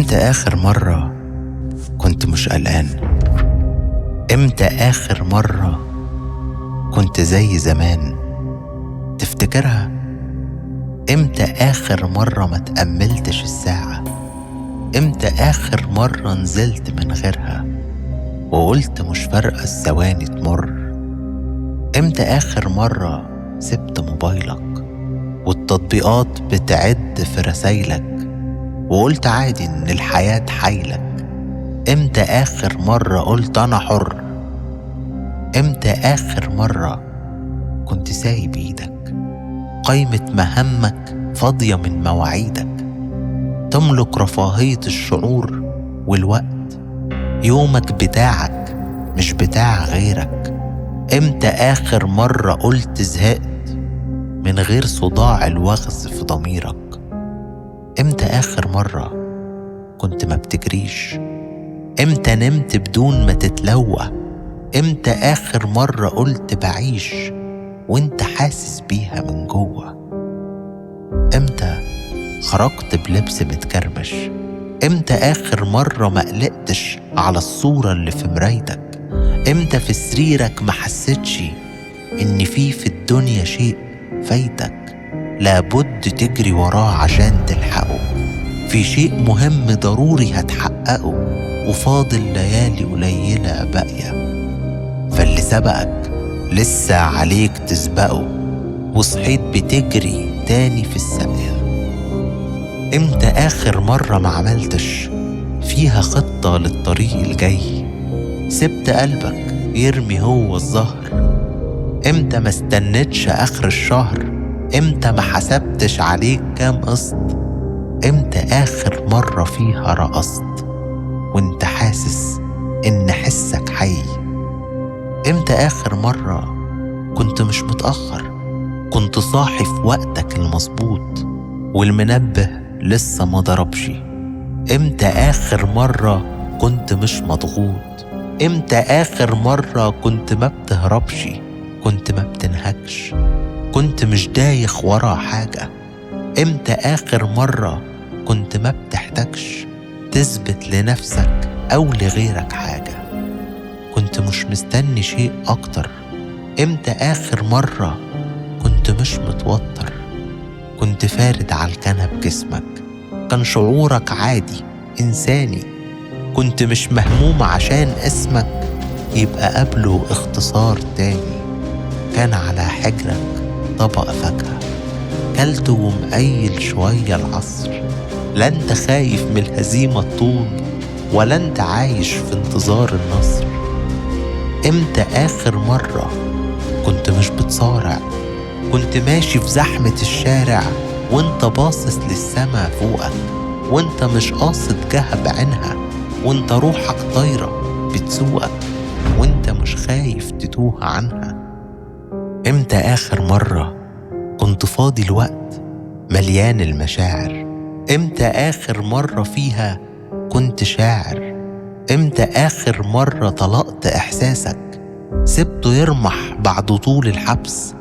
امتى آخر مرة كنت مش قلقان؟ امتى آخر مرة كنت زي زمان؟ تفتكرها؟ امتى آخر مرة ما تأملتش الساعة؟ امتى آخر مرة نزلت من غيرها وقلت مش فارقة الثواني تمر؟ امتى آخر مرة سبت موبايلك والتطبيقات بتعد في رسايلك وقلت عادي ان الحياة تحايلك؟ امتى آخر مرة قلت انا حر؟ امتى آخر مرة كنت سايب ايدك قايمة مهمك فاضية من مواعيدك، تملك رفاهية الشعور والوقت، يومك بتاعك مش بتاع غيرك؟ امتى آخر مرة قلت زهقت من غير صداع الوغز في ضميرك؟ امتى آخر مرة كنت ما بتجريش؟ امتى نمت بدون ما تتلوى؟ امتى آخر مرة قلت بعيش وانت حاسس بيها من جوه؟ امتى خرجت بلبس متكرمش؟ امتى آخر مرة ما قلقتش على الصورة اللي في مرايتك؟ امتى في سريرك ما حسيتش ان في الدنيا شيء فايتك لابد تجري وراه عشان تلحقه، في شيء مهم ضروري هتحققه وفاضل ليالي قليلة باقية، فاللي سبقك لسه عليك تسبقه وصحيت بتجري تاني في الساقية؟ امتى آخر مرة ما عملتش فيها خطة للطريق الجاي، سبت قلبك يرمي هو الزهر؟ امتى ما استنتش آخر الشهر؟ امتى ما حسبتش عليك كام قسط؟ امتى آخر مرة فيها رقصت وانت حاسس ان حسك حي؟ امتى آخر مرة كنت مش متأخر، كنت صاحي في وقتك المظبوط والمنبه لسه ما ضربش؟ امتى آخر مرة كنت مش مضغوط؟ امتى آخر مرة كنت ما بتهربش، كنت ما بتنهكش، كنت مش دايخ ورا حاجة؟ امتى آخر مرة كنت ما بتحتاجش تثبت لنفسك أو لغيرك حاجة، كنت مش مستني شيء أكتر؟ امتى آخر مرة كنت مش متوتر، كنت فارد على الكنب جسمك، كان شعورك عادي إنساني، كنت مش مهموم عشان اسمك يبقى قبله اختصار تاني، كان على حجرك طبق فاكهة كلته ومقيل شوية العصر، لا انت خايف من الهزيمة الطول ولا انت عايش في انتظار النصر؟ امتى آخر مرة كنت مش بتصارع، كنت ماشي في زحمة الشارع وانت باصص للسما فوقك، وانت مش قاصد جهة بعينها، وانت روحك طايرة بتسوقك وانت مش خايف تتوه عنها؟ امتى آخر مرة كنت فاضي الوقت مليان المشاعر؟ امتى آخر مرة فيها كنت شاعر؟ امتى آخر مرة طلقت إحساسك سبته يرمح بعد طول الحبس؟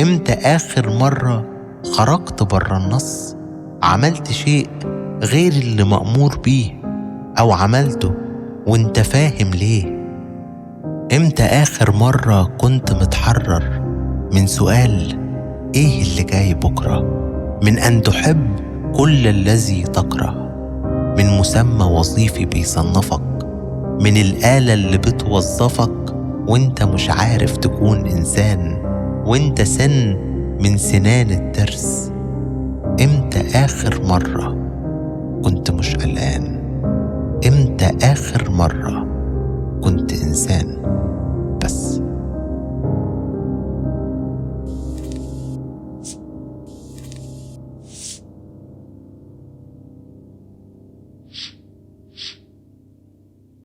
امتى آخر مرة خرجت برا النص، عملت شيء غير اللي مأمور بيه أو عملته وانت فاهم ليه؟ امتى آخر مرة كنت متحرر من سؤال ايه اللي جاي بكرة، من أن تحب كل الذي تكره، من مسمى وظيفي بيصنفك، من الآلة اللي بتوظفك وانت مش عارف تكون إنسان وانت سن من سنان الترس؟ امتى آخر مرة كنت مش قلقان؟ امتى آخر مرة كنت إنسان؟